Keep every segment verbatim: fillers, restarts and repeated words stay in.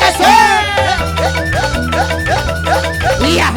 Eso. Iya.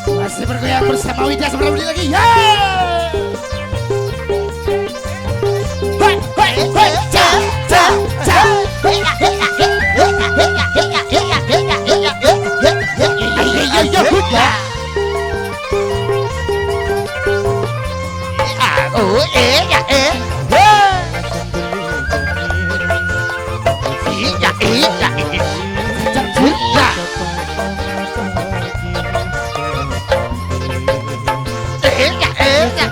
Masih bergoyang bersama Wida seberapa menit lagi? Ya! Hei, hei, hei, ca, ca, ca. Hei, ya, hei, ya, hei, ya, hei, ya, hei, ya, hei, ya, hei, ya, hei, ya, hei, ya, hei, ya, hei, ya, hei, ya, hei, ya. Ah, oh, eh, ya, eh. Hei. Iya, iya, iya. Iya. Iya, iya.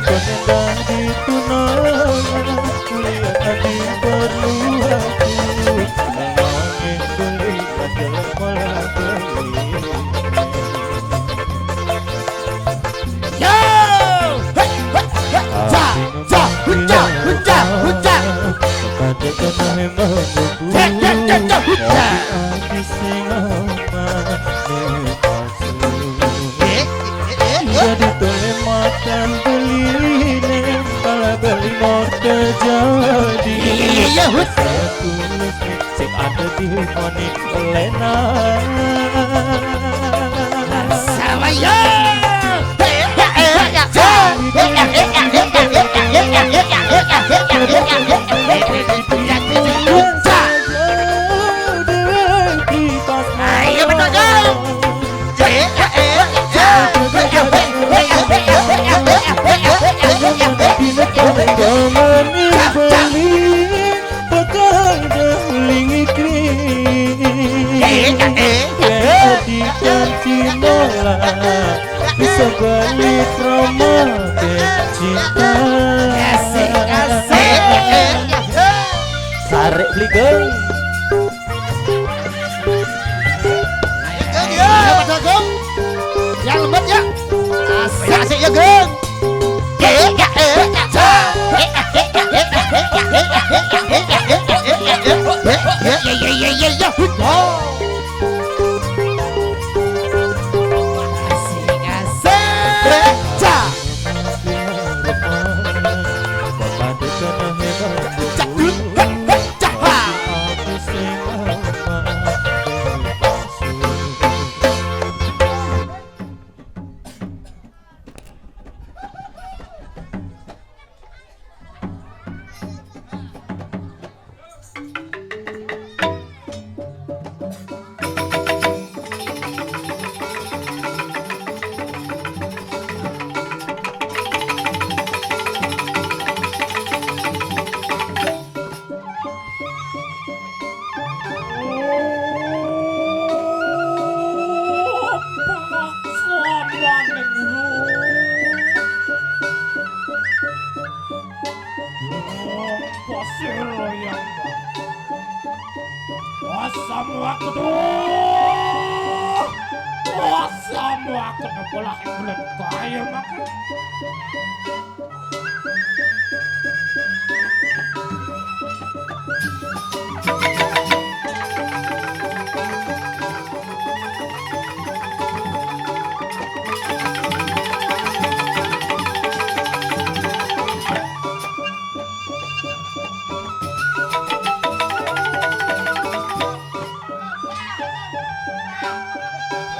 Yo! Hei! Ya, hut. Tulus sing ada di moni Lena. Sama ya. Ayo, betul, Jung. Bisa balik rumah cinta. Asik, asik. Sarik beli, geng. Ayo, Gem, ya. Ayo, Mas Agung. Yang lembut, ya. Asik, asik, ya, Gem. Ya, ya, ya, ya, ya. Ya, ya, ya, ya, ya. Oh. Asik, asik. Cak. Cak, dut, hek, hek, cak, ha. Pasir yang Asam waktu. Asam waktu bola bulan kaya makan.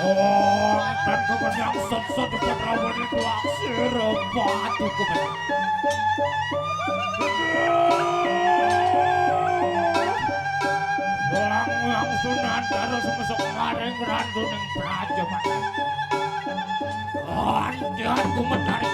Oh, dan kemudian sensor dapat rawan itu aksir batu kemudian. Wang, wang, Sunan terus masuk maring randu ning praja mati. Antian kumet dari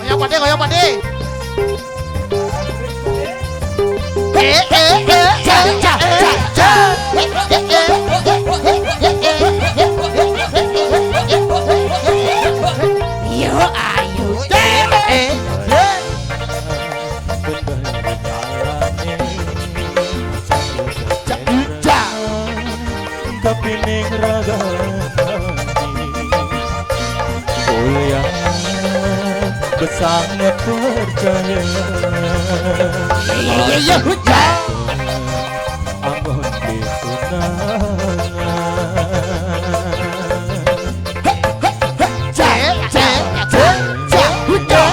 Ngoyong pade, ngoyong pade. Eh, eh, eh, ca, ca, ca, ca. Yo, ayo. Eh, eh, eh. Cak, cak. Tapi ning raga ati, kuliah besang percaya. Iya, iya, iya, hujan. Amun ditunangan. Cek, cek, cek, cek, hujan.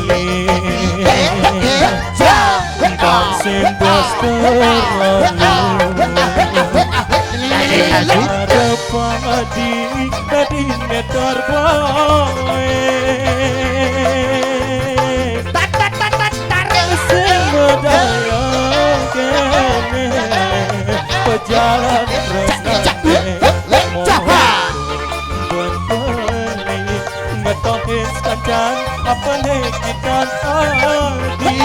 Bali. Bang sing bos terlalu. Ada padi tadi meter bae. Sing medaya kene pejalan resnane. Mohon beli ngetohin sekancan apa nih kita tadi.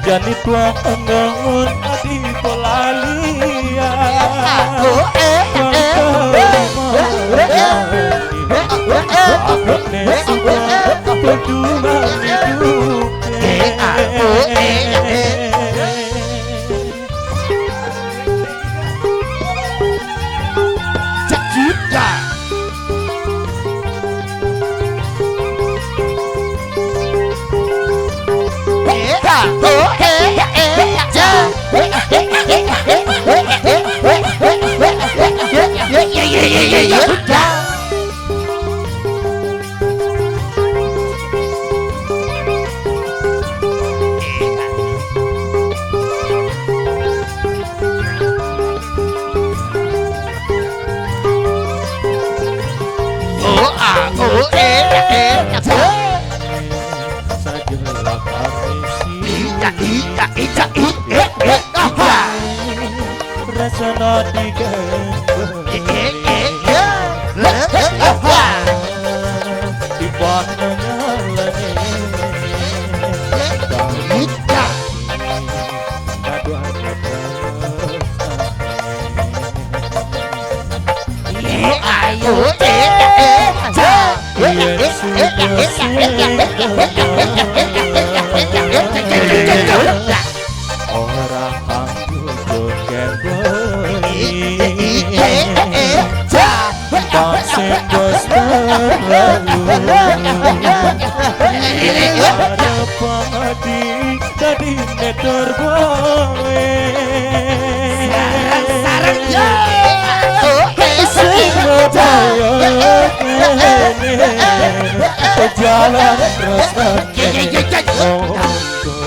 Jani tua enggong adi polalia. Rasa no tiga. Di mana nyalane? Aduh, aduh. Ayo, eh, eh, eh. Yen sudah sing ora anggo joget bali. Bang sing bos terlalu. Ada padi tadi meter bae. Sarang, sarang, ya. Sing medaya kene pejalan resnane. Monggo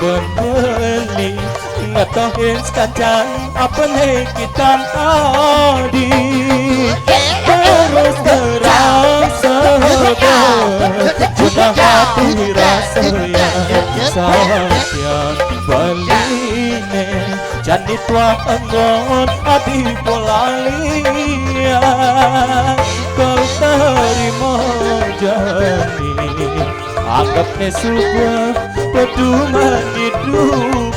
ben beli ngetohin sekancan apa nih kita tadi. Terus terasa cuma hati rasa yang sayang baline. Jani tua engon adi polalia. Kau terima jani. Anggap ne sebuah pedoman hidup.